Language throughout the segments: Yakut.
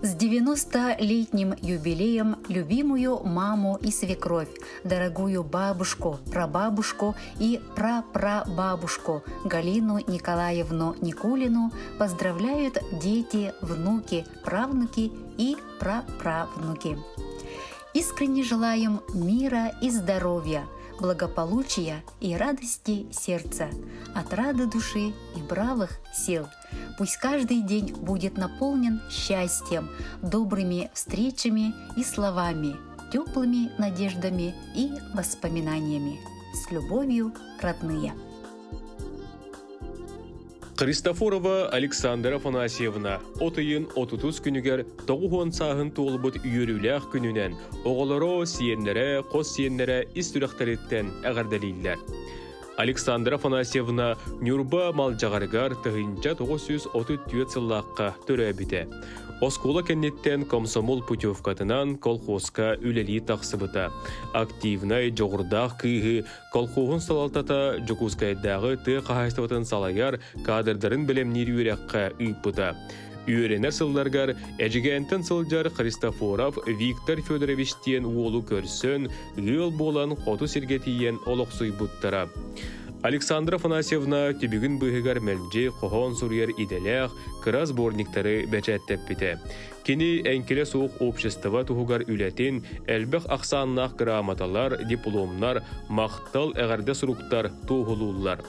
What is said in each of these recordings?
С 90-летним юбилеем любимую маму и свекровь, дорогую бабушку, прабабушку и прапрабабушку Галину Николаевну Никулину поздравляют дети, внуки, правнуки и праправнуки. Искренне желаем мира и здоровья, благополучия и радости сердца, отрады души и бравых сил. Пусть каждый день будет наполнен счастьем, добрыми встречами и словами, теплыми надеждами и воспоминаниями. С любовью, родные. Христофорова Александра Афанасьевна от ыйын отутус күнүгэр 90 сааһын туолбут үөрүүлээх күнүнэн оҕолоро, сиэннэрэ, хос сиэннэрэ ис сүрэхтэриттэн эҕэрдэлииллэр. Александра Афанасьевна Ньурба Малдьаҕарыгар 1934 сыллаахха төрөөбүтэ. Оскуола кэнниттэн комсомол путевкатынан колхозка үлэлии тахсыбыта. Активнай, дьоҕурдаах кыыһы колхоһун салалтата Дьокуускайдааҕы тыа хаһаайыстыбатын салайар кадрдарын бэлэмниир үөрэххэ ыыппыта. Үөрэнэр сылларыгар Эдьигээнтэн сылдьар Христофоров Виктор Федорович диэн уолу көрсөн, ыал буолан хоту сиргэ тиийэн олохсуйбуттара. Александра Афанасьевна түбүгүн быыһыгар мэлдьи хоһоон суруйар идэлээх кыра сборниктары бэчээттэппитэ. Кини эҥкилэ суох общество туһугар үлэтин элбэх ахсааннаах грамоталар, дипломнар, махтал, эҕэрдэ суруктар туоһулууллар.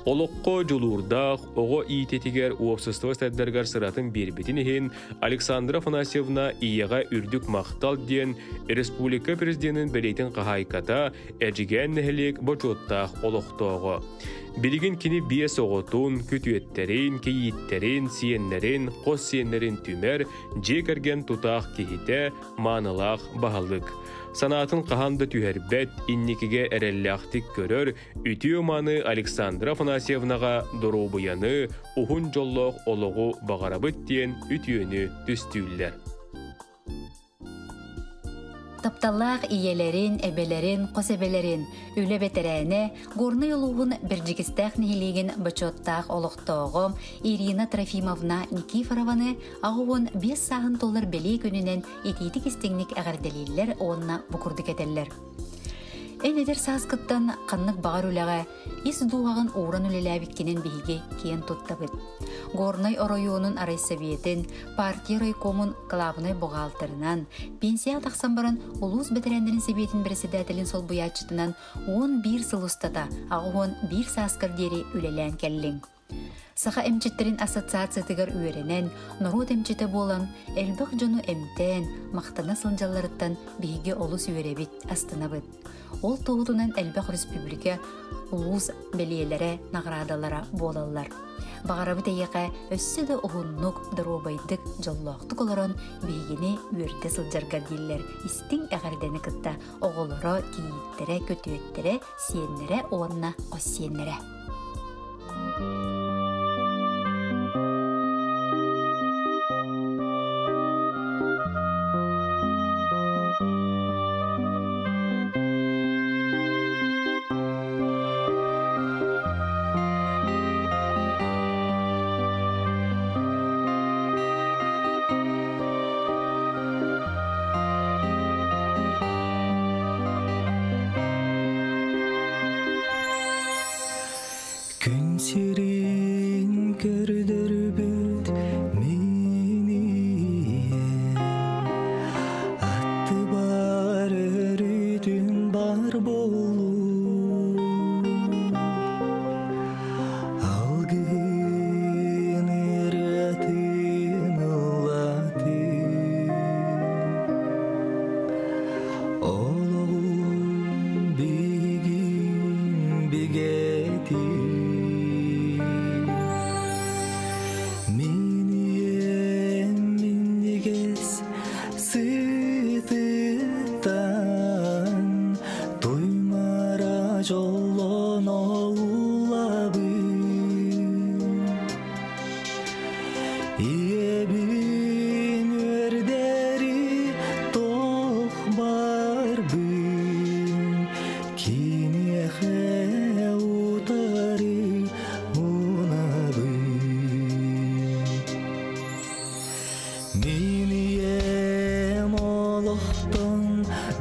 Олоххо дьулуурдаах, оҕо иитиитигэр уопсастыба сайдарыгар сыратын биэрбитин иһин Александра Афанасьевна ийэҕэ үрдүк махтал диэн республика президенин бэлиэтин хаһаайката, Эдьигээн нэһилиэк бочуоттаах олохтооҕо. Билигин кини биэс оҕотун, күтүөттэрин, кийииттэрин, сиэннэрин, хос сиэннэрин түмэр, дьиэ кэргэн тутаах киһитэ, маанылаах баһылык. Санаатын хаһан да түһэрбэт, инникигэ эрэллээхтик көрөр, үтүө мааны Александра Афанасьевнаҕа доруобуйаны, уһун дьоллоох олоҕу баҕарабыт диэн үтүөнү түстүүллэр. Тапталлаах ийэлэрин, эбэлэрин, хос эбэлэрин, үлэ бэтэрээнэ, Горнай улууһун Бэрдьигэстээх нэһилиэгин бочуоттаах олохтооҕо Ирина Трофимовна Никифорованы 85 сааһын туолар бэлиэ күнүнэн итиитик-истиҥник эҕэрдэлииллэр уонна бу курдук этэллэр. Эн эдэр сааскыттан ханнык баҕар үлэҕэ ис дууһаҕын ууран үлэлээбиккинэн биһиги киэн туттабыт. Горнай оройуонун райсоветын, партия райкомун кылаабынай буҕаалтырынан, пенсияҕа тахсан баран улуус бэтэрээннэрин сэбиэтин бэрэссэдээтэлин солбуйааччытынан 11 сыл устата 81 сааскар диэри үлэлээн кэллиҥ. Саха эмчиттэрин ассоциациятыгар үөрэнэн, норуот эмчитэ буолан, элбэх дьону эмтээн, махтана сылдьалларыттан биһиги олус үөрэбит, астынабыт. Ол туоһутунан элбэх республика, улуус бэлиэлэрэ, наҕараадалара буолаллар. Баҕарабыт эйиэхэ өссө да уһуннук, доруобайдык, дьоллоохтук олорон биһигини үөрдэ сылдьаргар дииллэр истиҥ эҕэрдэни кытта оҕолоро, кийииттэрэ, көтүөттэрэ, сиэннэрэ уонна хос сиэннэрэ. Күн сирин көрдөрбүт мин ийэм аттыбар өрүтүн бар буолуу алгыһын ырыатын ыллатыы Олоҕум биһигин бигэтин Мин ийэм минньигэс сытыттан Туймара дьоллоно улабын Ийэбин үөрдэри туох барбын киниэхэ утары мунабын. Мин.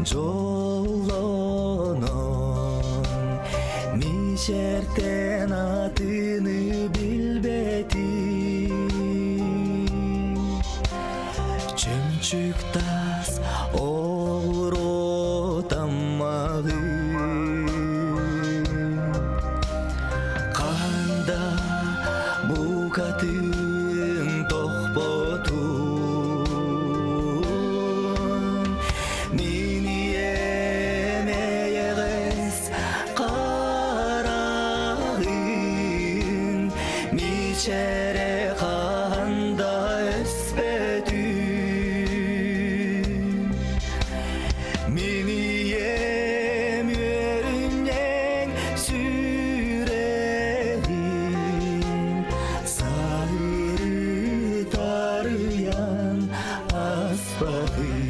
Дьоллонон Мичэртэн атыны билбэтим Чөмчүк тас оҕуруо таммаҕын Ханда букатын тохпотун Мин ийэм эйэҕэс хараҕын Мичээрэ хаһан да өспөтүн Мин ийэм үөрүнньэҥ сүрэҕин Саһыры тарыйан аспатын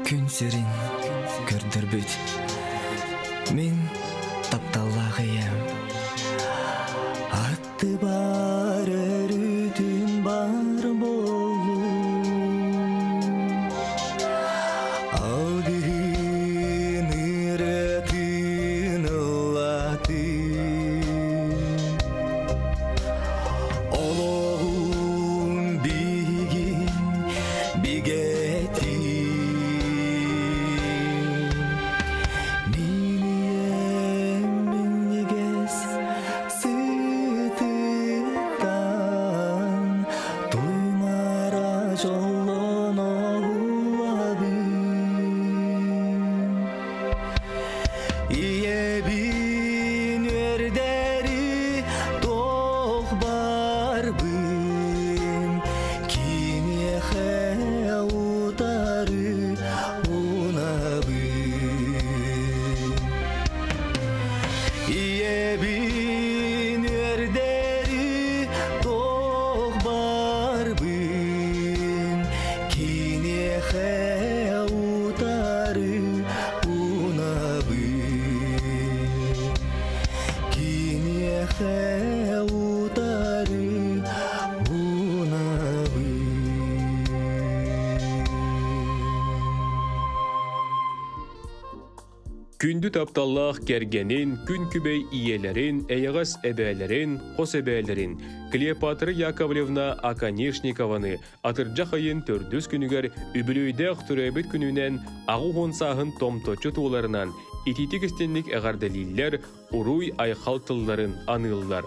Күн сирин көрдөрбүт мин тапталлаах ийэм Аттыбар өрүтүн бар буоллун Алгыһын ырыатын ыллатын Олоҕун биһигин бигэтин Мин ийэм минньигэс сытыттан туймара дьоллоно улабын Ийэбин үөрдэри туох барбын киниэхэ утары уунабын Ийэбин үөрдэри туох барбын киниэхэ утары уунабын Киниэхэ утары уунабын Күндү тапталлаах кэргэнин, күн күбэй ийэлэрин, эйэҕэс эбээлэрин, хос эбээлэрин Клеопатра Яковлевна Оконешникованы атырдьах ыйын төрдүс күнүгэр үбүлүөйдээх төрөөбүт күнүнэн 80 сааһын томточчу туоларынан итиитик истинник эҕэрдэлииллэр, уруй-айхал тылларын аныыллар.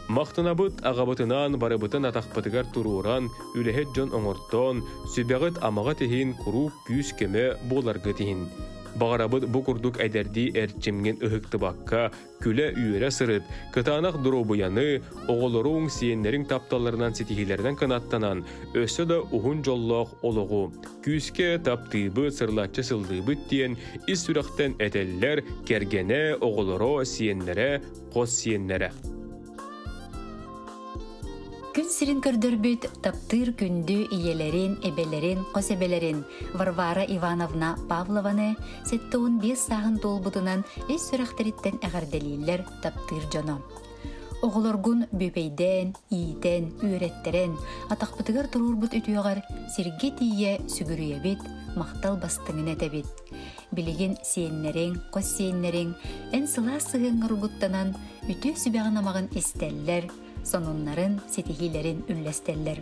Махтанабыт аҕабытынаан барыбытын атахпытыгар туруоран, үлэһит дьон оҥортоон, сүбэҕит-амаҕыт иһин куруук күүс-көмө буоларгыт иһин. Баҕарабыт бу курдук эдэрдии эрчимҥин ыһыктыбакка, күлэ-үөрэ сырыт, кытаанах доруобуйаны, оҕолоруҥ, сиэннэриҥ тапталларынан ситиһиилэринэн кынаттанан, өссө да уһун дьоллоох олоҕу, күүскэ таптыыбыт, сырлаччы сыллыыбыт диэн ис сүрэхтэн этэллэр кэргэнэ, оҕолоро, сиэннэрэ, хос сиэннэрэ. Күн сирин көрдөрбүт таптыыр күндү ийэлэрин, эбэлэрин, хос эбэлэрин Варвара Ивановна Павлованы 75 сааһын туолбутунан ис сүрэхтэриттэн эҕэрдэлииллэр таптыыр дьоно. Оҕолоргун бүөбэйдээн, иитэн, үөрэттэрэн, атахпытыгар туруорбут үтүөҕэр сиргэ тиийэ сүгүрүйэбит, махтал бастыҥын этэбит. Билигин сиэннэриҥ, хос сиэннэриҥ эн сылаас сыһыаҥҥар угуттанан, үтүө сүбэҕин-амаҕын истэллэр, сонуннарын, ситиһиилэрин үллэстэллэр.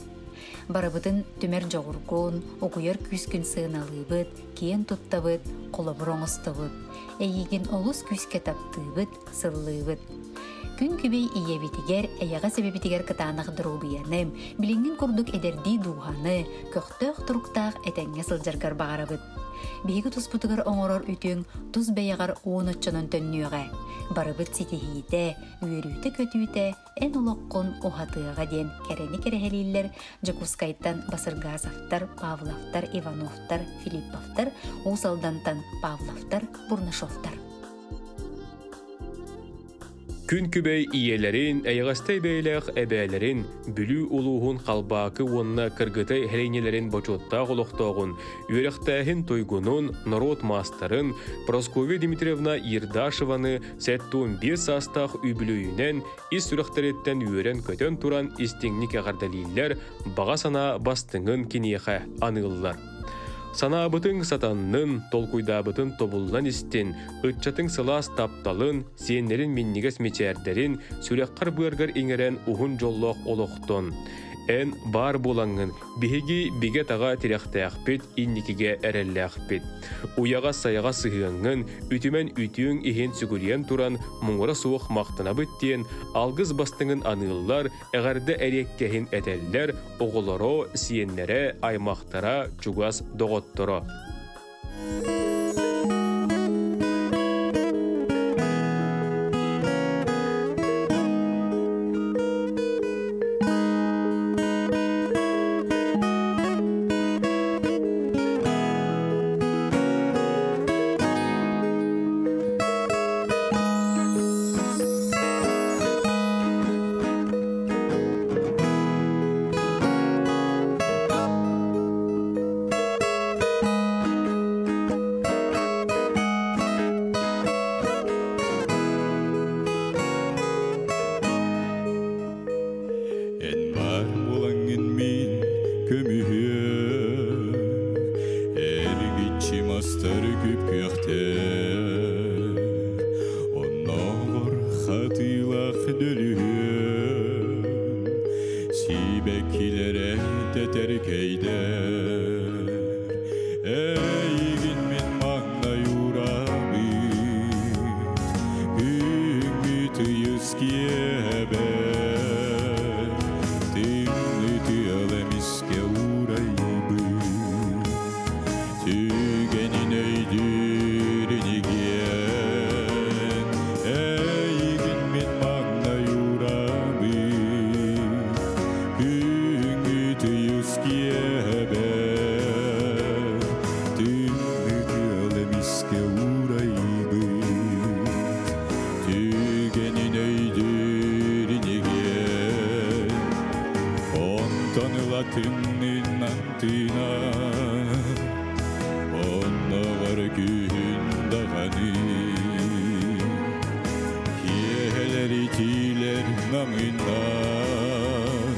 Барыбытын түмэр дьоҕургун, угуйар күүскүн сыаналыыбыт, киэн туттабыт, холобур оҥостобут. Эйигин олус күүскэ таптыыбыт, сыллыыбыт. Күн күбэй ийэбитигэр, эйэҕэс эбэбитигэр кытаанах доруобуйаны, билиҥҥин курдук эдэрдии дууһаны, көхтөөх туруктаах этэҥҥэ сылдьаргар баҕарабыт. Биһиги туспутугар оҥорор үтүөҥ тус бэйэҕэр уон оччонон төннүөҕэ. Барыбыт ситиһиитэ, үөрүүтэ-көтүүтэ эн олоххун уһатыаҕа диэн кэрэни кэрэһэлииллэр Дьокуускайтан Басыргасовтар, Павловтар, Ивановтар, Филипповтар, Уус Алдантан Павловтар, Бурнашовтар. Күн күбэй ийэлэрин, эйэҕэстэй бэйэлээх эбээлэрин, Бүлүү улууһун Халбаакы уонна Кыргытай эһэлиинньэлэрин бочуоттаах олохтооҕун, үөрэхтээһин туйгунун, норуот маастарын Прасковья Дмитриевна Ердашеваны 75 саастаах үбүлүөйүнэн ис сүрэхтэриттэн үөрэн-көтөн туран истиҥник эҕэрдэлииллэр, баҕа санаа бастыҥын киниэхэ аныыллар. Санаабытыҥ сатаннын, толкуйдаабытын тобуллан истин, ыччатыҥ сылаас тапталын, сиэннэрин минньигэс мичээрдэрин сүрэххэр-быаргар иҥэрэн уһун дьоллоох олохтон. Эн баар буолаҥҥын биһиги бигэ-таҕа тирэхтээхпит, инникигэ эрэллээхпит. Уйаҕас-сайаҕас сыһыаҥҥын, үтүмэн үтүөҥ иһин сүгүрүйэн туран муҥура суох махтанабыт диэн алгыс бастыҥын аныыллар, эҕэрдэ эриэккэһин этэллэр, оҕолоро, сиэннэрэ, аймахтара, чугас доҕотторо. Эн баар буолаҥҥын мин көмүһүөм, эргиччи мастары күп-күөхтэр, оннооҕор хатыылаах дөлүһүөн, сибэккилэрэ тэтэркэйдэр. Эйигин мин маҥнай уурабыт, күҥҥү тыйыс киэһэбэр, тымныы тыал эмискэ уурайбыт, түгэнин өйдүүр инигиэн. Эйигин мин маҥнай уурабыт, күҥҥү тыйыс киэһэбэр, тымныы тыал эмискэ уурайбыт, түгэнин өйдүүр инигиэн. Онтон ыла тымныынан тыынар, онноҕор күһүн даҕаны, киэһэлэр итиилэр намыыннар,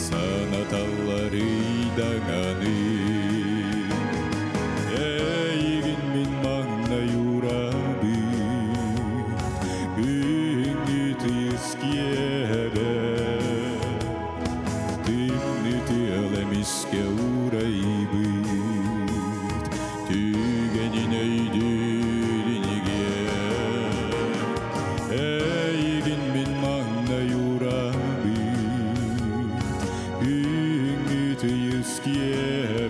санаталлар ыйдаҥаны. Эйигин мин маҥнай уурабыт, күҥҥү тыйыс киэһэбэр, тымныы тыал эмискэ уурайбыт, түгэнин өйдүүр инигиэн. Эйигин мин маҥнай уурабыт, күҥҥү тыйыс киэһэбэр,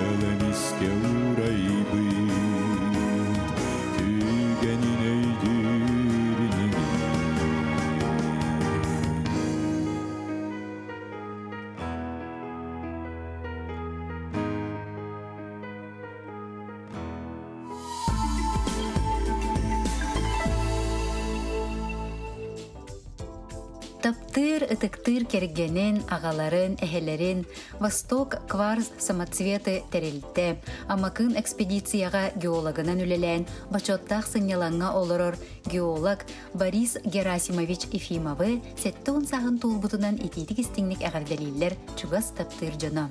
Тыал эмискэ уурайбыт Түгэнин өйдүүр инигин. Таптыыр, ытыктыыр кэргэнин, аҕаларын, эһэлэрин Восток Кварц самоцветы тэрилтэ Амакын экспедицияҕа геологынан үлэлээн бочуоттаах сынньалаҥҥа олорор геолог Борис Герасимович Ефимовы 70 сааһын туолбутунан итиитик-истиҥник эҕэрдэлииллэр чугас таптыыр дьоно.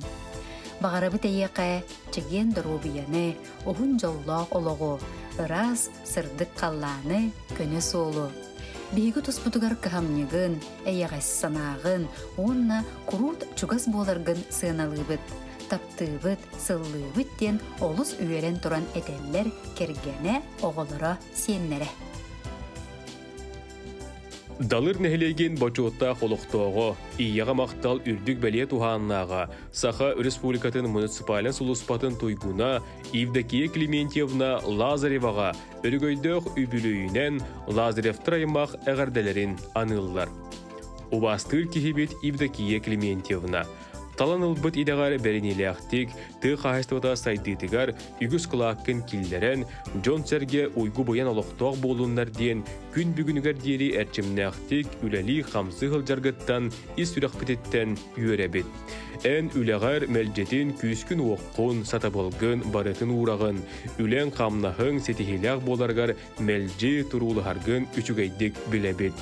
Баҕарабыт эйиэхэ чэгиэн доруобуйаны, уһун дьоллоох олоҕу, ыраас, сырдык халлааны, көнө суолу. Биһиги туспутугар кыһамньыгын, эйэҕэс санааҕын уонна куруут чугас буоларгын сыаналыыбыт, таптыыбыт, сыллыыбыт диэн олус үөрэн туран этэллэр кэргэнэ, оҕолоро, сиэннэрэ. Далыр нэһилиэгин бочуоттаах олохтооҕо, Ийэҕэ махтал үрдүк бэлиэ туһааннааҕа, Саха Республикатын муниципальнай сулууспатын туйгуна Евдокия Климентьевна Лазареваҕа өрөгөйдөөх үбүлүөйүнэн Лазаревтар аймах эҕэрдэлэрин аныыллар. Убаастыыр киһибит Евдокия Климентьевна талан ылбыт идэҕэр бэриниилээхтик, тыа хаһаайыстыбата сайдыытыгар үгүс кылааккын киллэрэн, дьон-сэргэ уйгу-быйан олохтоох буоллуннар диэн күн бүгүнүгэр диэри эрчимнээхтик үлэлии-хамсыы сылдьаргыттан ис сүрэхпититтэн үөрэбит. Эн үлэҕэр мэлдьитин күүскүн-уоххун, сатабылгын барытын уураҕын, үлэҥ-хамнаһыҥ ситиһиилээх буоларыгар мэлдьи туруулаһаргын үчүгэйдик билэбит.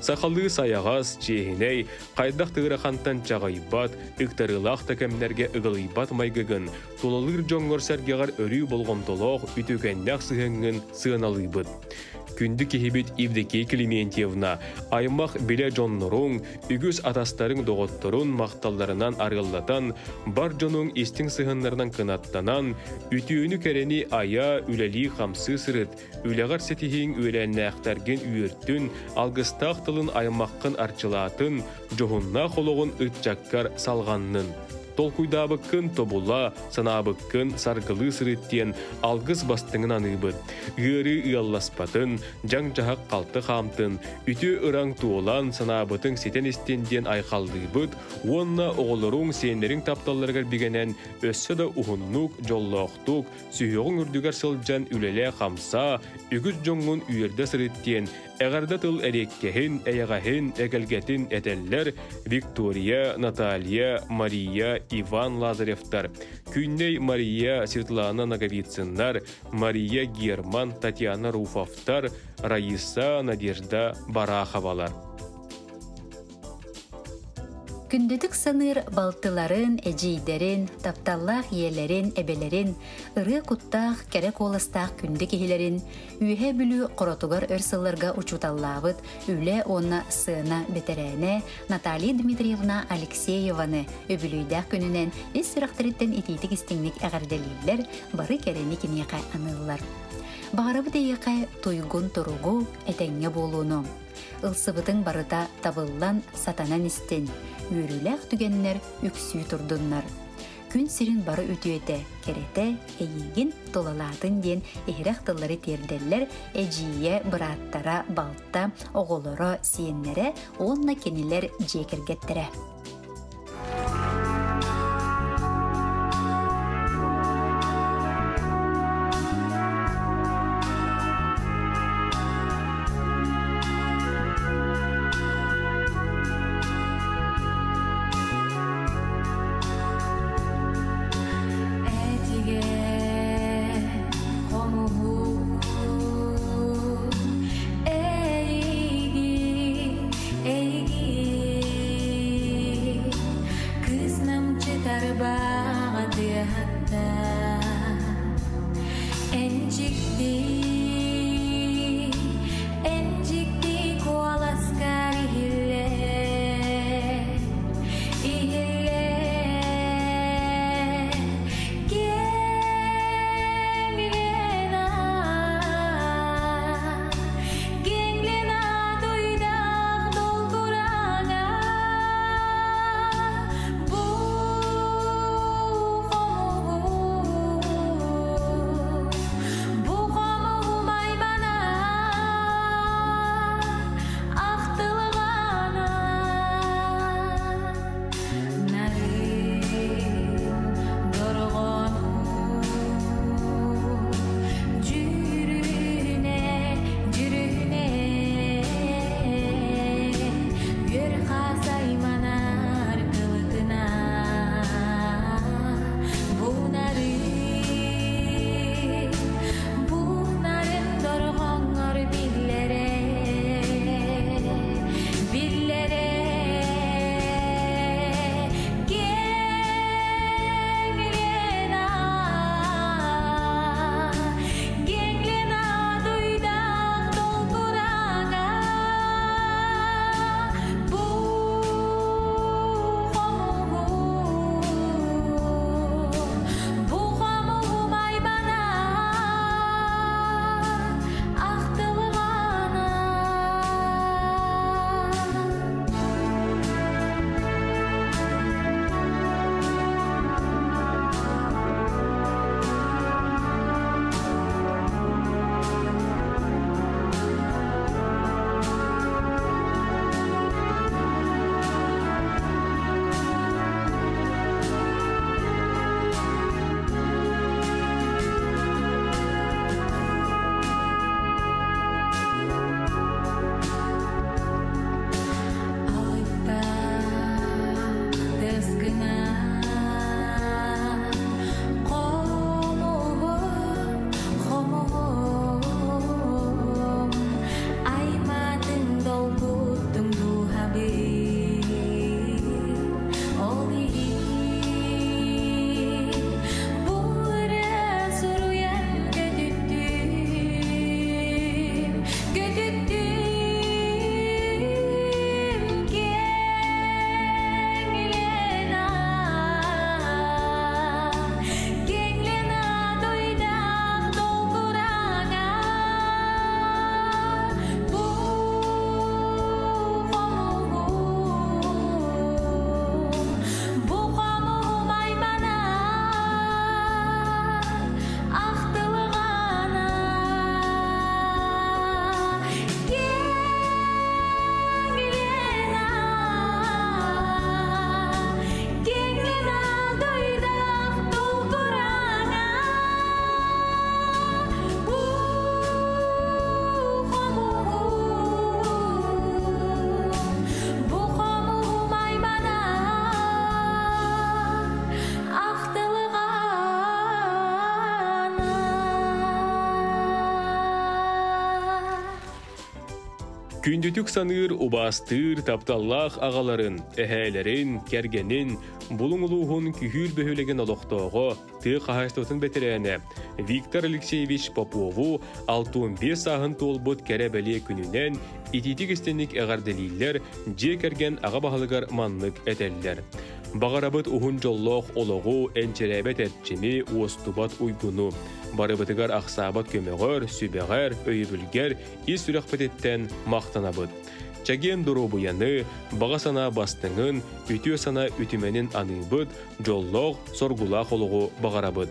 Сахалыы сайаҕас, чиэһинэй, хайдах да ыарахантан чаҕыйбат, ыктарыылаах да кэмнэргэ ыгылыйбат майгыгын, тулалыыр дьоҥҥор-сэргэҕэр өрүү болҕомтолоох, үтүөкэннээх сыһыаҥҥын сыаналыыбыт. Күндү киһибит Евдокия Климентьевна, аймах билэ дьонноруҥ, үгүс атастарыҥ-доҕотторун махталларынан арыаллатан, бар дьонуҥ истиҥ сыһыаннарынан кынаттанан, үтүөнү-кэрэни айа, үлэлии-хамсыы сырыт, үлэҕэр ситиһииҥ үөлээннээхтэргин үөртүн, алгыстаах тылын аймаххын арчылаатын, дьоһуннаах олоҕун ыччаккар салҕаннын. Толкуйдаабыккын тобула, санаабыккын саргылыы сырыт диэн алгыс бастыҥын аныыбыт. Ыарыы ыалласпатын, дьаҥ-дьаһах халты хаамтын, үтүө ыраҥ туолан, санаабытыҥ ситэн истин диэн айхаллыыбыт уонна оҕолоруҥ, сиэннэриҥ тапталларыгар бигэнэн өссө да уһуннук, дьоллоохтук, сүһүөҕүҥ үрдүгэр сылдьан үлэлээ-хамсаа, үгүс дьоҥҥун үөрдэ сырыт диэн эҕэрдэ тыл эриэккэһин, эйэҕэһин, эгэлгэтин этэллэр Виктория, Наталья, Мария, Иван Лазаревтар, Күннэй Мария, Светлана Ноговицыннар, Мария Герман, Татьяна Руфовтар, Раиса, Надежда Бараховалар. Күндүтүк саныыр балтыларын, эдьиийдэрин, тапталлаах ийэлэрин, эбэлэрин, ырыа куттаах, кэрэ куоластаах күндү киһилэрин, Үөһээ Бүлүү Хоротугар өр сылларга учууталлаабыт үлэ уонна сыана бэтэрээнэ Наталья Дмитриевна Алексееваны үбүлүйдээх күнүнэн ис сүрэхтэриттэн итиитик-истиҥник эҕэрдэлииллэр, бары кэрэни киниэхэ аныыллар. Баҕарабыт эйиэхэ туйгун туругу, этэҥҥэ буолууну. Ылсыбытыҥ барыта табыллан, сатанан истин, үөрүүлээх түгэннэр үксүү турдуннар. Күн сирин бары үтүөтэ, кэрэтэ эйиигин тулалаатын диэн иһирэх тыллары тиэрдэллэр эдьиийэ, бырааттара, балта, оҕолоро, сиэннэрэ уонна кинилэр дьиэ кэргэттэрэ. Күндүтүк саныыр, убаастыыр, тапталлаах аҕаларын, эһээлэрин, кэргэнин, Булуҥ улууһун Күһүүр бөһүөлэгин олохтооҕо, тыа хаһаайыстыбатын бэтэрээнэ Виктор Алексеевич Попову 65 сааһын туолбут кэрэ-бэлиэ күнүнэн итиитик истиҥник эҕэрдэлииллэр, дьиэ кэргэн аҕа баһылыгар маннык этэллэр. Баҕарабыт уһун дьоллоох олоҕу, энчирээбэт эрчими, уостубат уйгуну. Барыбытыгар ахсаабат көмөҕөр, сүбэҕэр, өйөбүлгэр ис сүрэхпититтэн махтанабыт. Чэгиэн доруобуйаны, баҕа санаа бастыҥын, үтүө санаа үтүмэнин аныыбыт, дьоллоох, соргулаах олоҕу баҕарабыт.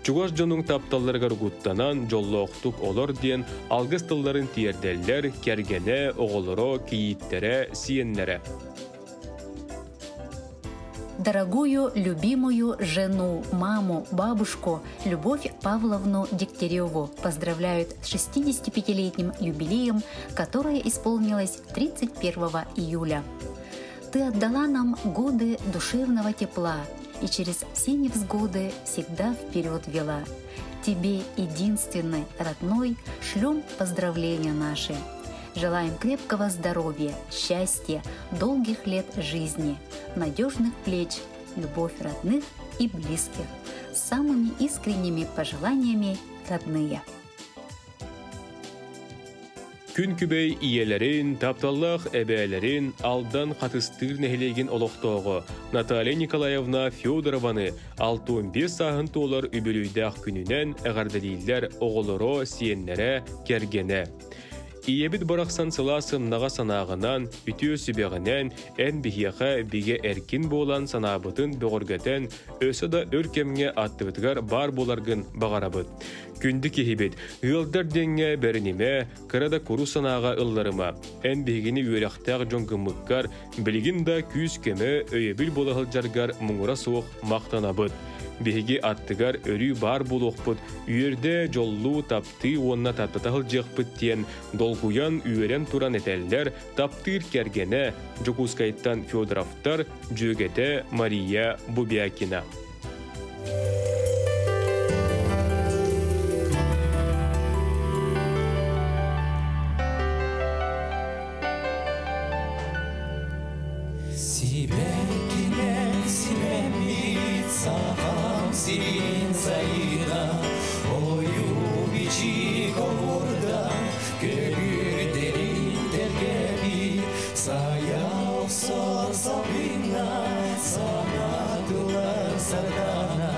Чугас дьонуҥ тапталларыгар угуттанан, дьоллоохтук олор диэн алгыс тылларын тиэрдэллэр кэргэнэ, оҕолоро, кийииттэрэ, сиэннэрэ. Дорогую, любимую жену, маму, бабушку Любовь Павловну Дегтяреву поздравляют с 65-летним юбилеем, которое исполнилось 31 июля. Ты отдала нам годы душевного тепла и через все невзгоды всегда вперед вела. Тебе, единственной родной, шлем поздравления наши. Желаем крепкого здоровья, счастья, долгих лет жизни, надежных плеч, любовь родных и близких. С самыми искренними пожеланиями, родные. Күн күбэй ийэлэрин, тапталлаах эбээлэрин Алдан Хатыстыыр нэһилиэгин олохтооҕо Наталья Николаевна Федорованы 65 сааһын туолар үбүлүйдээх күнүнэн эҕэрдэлииллэр оҕолоро, сиэннэрэ, кэргэнэ. Ийэбит барахсан сылаас сымнаҕас санааҕынан, үтүө сүбэҕинэн эн биһиэхэ бигэ эркин буолан санаабытын бөҕөргөтөн, өссө да өр кэмҥэ аттыбытыгар баар буоларгын баҕарабыт. Күндү киһибит, ыалдар диэҥҥэ бэринимэ, кыра да курус санааҕа ылларыма. Эн биһигини үөрэхтээх дьон гыммыккар, билигин да күүс-көмө, өйөбүл буола сылдьаргар муҥура суох махтанабыт. Биһиги аттыгар өрүү баар буолуохпут, үөрдэ, дьоллуу, таптыы уонна таптата сылдьыахпыт диэн долгуйан, үөрэн туран этэллэр таптыыр кэргэнэ Дьокуускайтан Федоровтар, дьүөгэтэ Мария Бубякина. Сибэккинэн симэммит сахам сирин сайына Ойуу бичик оһуорда көбүөрдэрин тэлгэбит Сайа охсор салгыҥҥа саҥа тыллар сардаана.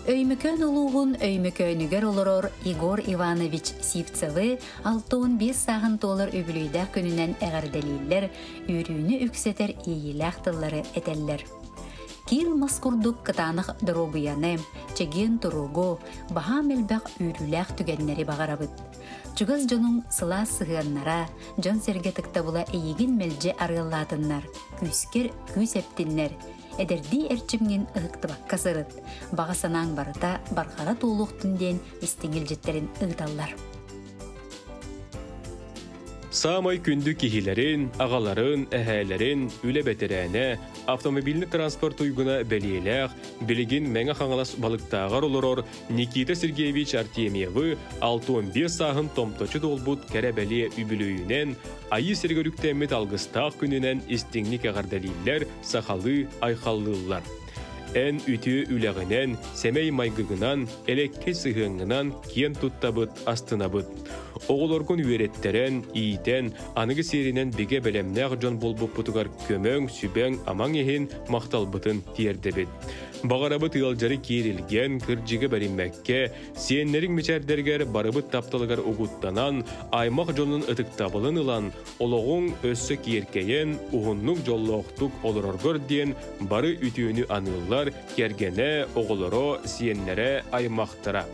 Өймөкөөн улууһун Өймөкөөнүгэр олорор Егор Иванович Сивцевы 65 сааһын туолар үбүлүөйдээх күнүнэн эҕэрдэлииллэр, үөрүүнү үксэтэр иэйиилээх тыллары этэллэр. Киил мас курдук кытаанах доруобуйаны, чэгиэн туругу, баһаам элбэх үөрүүлээх түгэннэри баҕарабыт. Чугас дьонуҥ сылаас сыһыаннара, дьон-сэргэ ытыктабыла эйигин мэлдьи арыаллаатыннар, күүскэр күүс эптиннэр, эдэрдии эрчимҥин ыһыктыбакка сырыт, баҕа санааҥ барыта барҕара туолуохтун диэн истиҥ илдьиттэрин ыыталлар. Саамай күндү киһилэрин, аҕаларын, эһээлэрин, үлэ бэтэрээнэ, автомобильный транспорт туйгуна бэлиэлээх, билигин Мэҥэ Хаҥалас Балыктааҕар олорор Никита Сергеевич Артемьевы 65 сааһын томточу туолбут кэрэ бэлиэ үбүлүөйүнэн, Айыы сиригэр үктэммит алгыстаах күнүнэн истиҥник эҕэрдэлииллэр, сахалыы айхаллыыллар. Эн үтүө үлэҕинэн, сэмэй майгыгынан, элэккэй сыһыаҥҥынан киэн туттабыт, астынабыт. Оҕолоргун үөрэттэрэн, иитэн, аныгы сиэринэн бигэ бэлэмнээх дьон буолбуппутугар көмөҥ, сүбэҥ, амаҥ иһин махталбытын тиэрдэбит. Баҕарабыт ыалдьары киирилгэн, кырдьыгы бэриммэккэ, сиэннэриҥ мичээрдэригэр барыбыт тапталыгар угуттанан, аймах дьонун ытыктабылын ылан, олоҕуҥ өссө киэркэйэн, уһуннук дьоллоохтук олороргор диэн бары үтүөнү аныыллар кэргэнэ, оҕолоро, сиэннэрэ, аймахтара.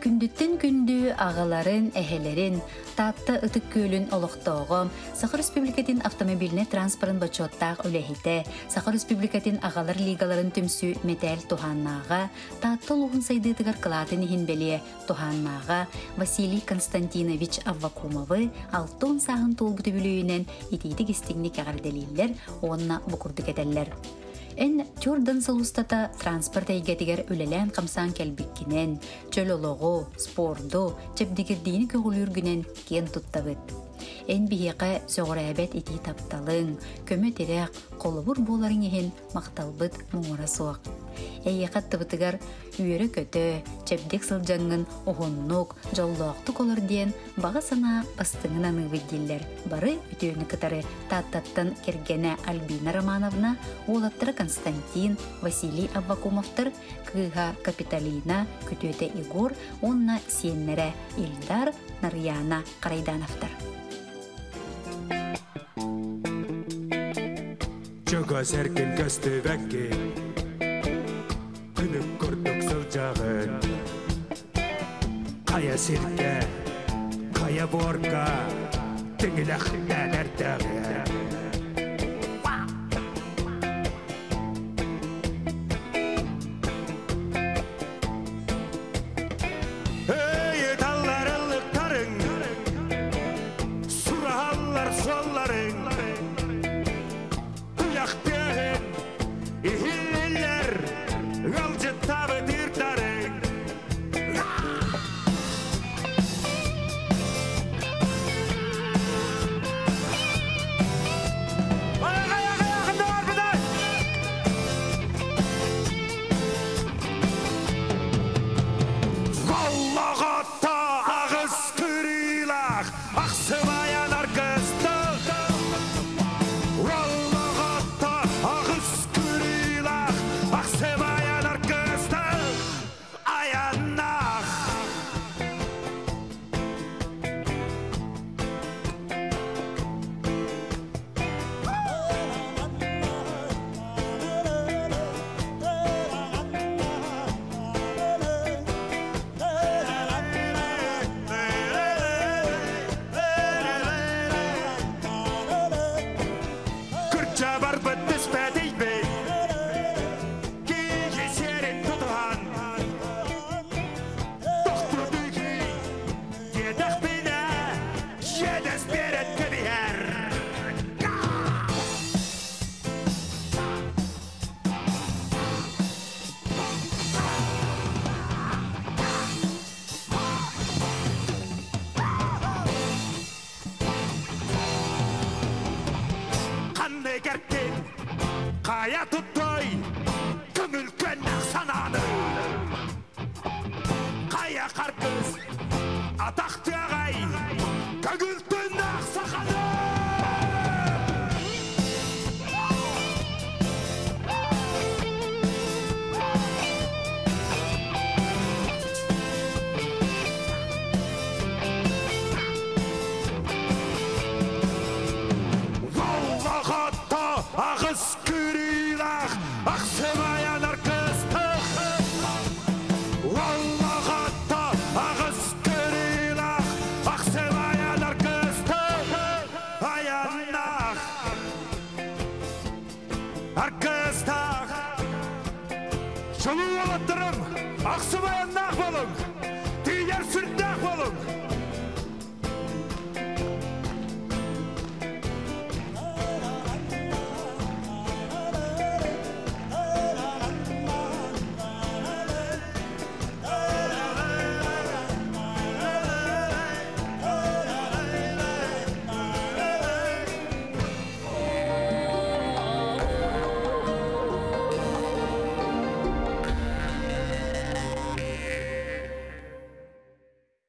Күндүттэн күндү аҕаларын, эһэлэрин, Таатта Ытык Күөлүн олохтооҕо, Саха Республикатын автомобильнай транспорын бочуоттаах үлэһитэ, Саха Республикатын аҕалар лигаларын түмсүү мэтээл туһааннааҕа, Таатта улууһун сайдыытыгар кылаатын иһин бэлиэ туһааннааҕа Василий Константинович Аввакумовы 60 сааһын туолбут үбүлүөйүнэн итиитик-истиҥник эҕэрдэлииллэр уонна бу курдук этэллэр. Эн Тюрдан сыл устата транспорт эйгэтигэр үлэлээн-хамсаан кэлбиккинэн, чөл олоҕу, спорду, чэбдигирдиини көҕүлүүргүнэн киэн туттабыт. Эн биһиэхэ сөҕүрээбэт итии тапталыҥ, көмө-тирэх, холобур буоларыҥ иһин махталбыт муҥура суох. Эйиэхэ аттыбытыгар үөрэ-көтө, чэбдик сылдьаҥҥын уһуннук, дьоллоохтук олор диэн баҕа санаа бастыҥын аныыбыт дииллэр. Бары үтүөнү кытары Тааттаттан кэргэнэ Альбина Романовна, уолаттара Константин, Василий Аввакумовтар, кыыһа Капитолина, күтүөтэ Егор уонна сиэннэрэ Ильдар, Нарыйаана Карайдановтар. Чугас эргин көстүбэккин, күнүк курдук сылдьаҕын. Хайа сиргэ, хайа буорга, тиҥилэхтээн эрдэҕин. Ыйыталлар ыллыктарыҥ, сураһаллар суолларыҥ, туйахтыаһын иһиллэр ыалдьыттаабыт ыырдарыҥ. Оллоҕотто аҕыс кырыылаах ахсыбайан аргыстык. Оллоҕотто аҕыс кырыылаах ахсыбайан аргыстык айаннаах. Кырдьа барбыт түспэтийбит, киһи сиэрин тутуһан, тохтуу диэтэхпинэ, иэдэс биэрэн кэбиһэр. Ханны кэртин, хайа туттой, көҥүл көннөх санааны. Хайа харгыс, атахтыаҕай, көҥүл тыннаах саханы! Охсубай.